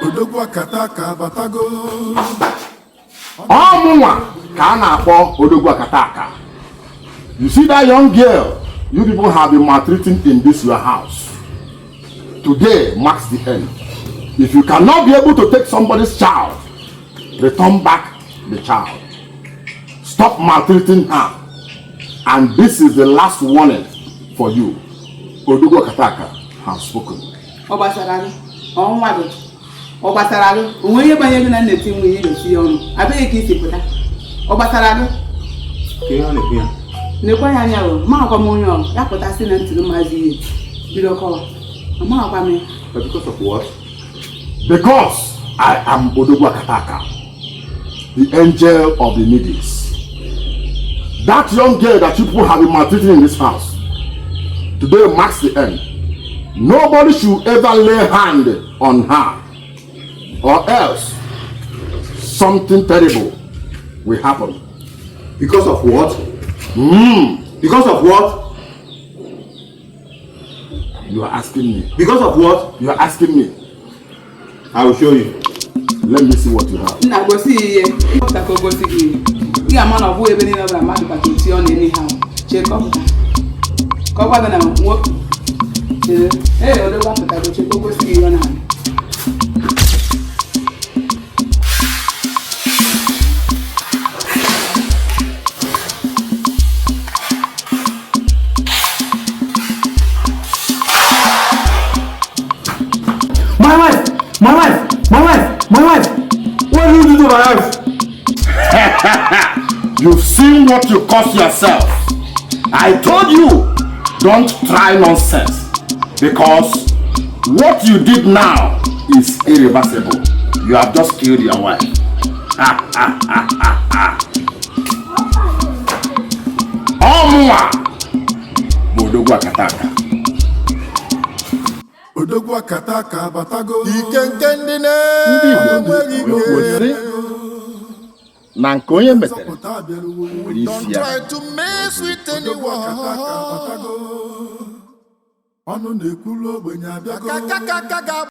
Odogwuakataka batago. Odogwuakataka. You see that young girl you people have been maltreating in this your house. Today marks the end. If you cannot be able to take somebody's child, return back the child. Stop maltreating her. And this is the last warning for you. Odogwuakataka has spoken. But because of what? Because I am Odogwuakataka, the angel of the needies. That young girl that you people have been maltreating in this house, today marks the end. Nobody should ever lay hand on her, or else something terrible will happen. Because of what? Because of what? You are asking me. Because of what? You are asking me. I will show you. Let me see what you have. My wife! What did you do to my wife? You've seen what you cost yourself. I told you, don't try nonsense. Because what you did now is irreversible. You have just killed your wife. Odogwuakataka. Odogwuakataka batago. Na nke onye metere nwere isi ya. Odogwuakataka batago. Ọnụ na-ekwulu ogbenye abịago.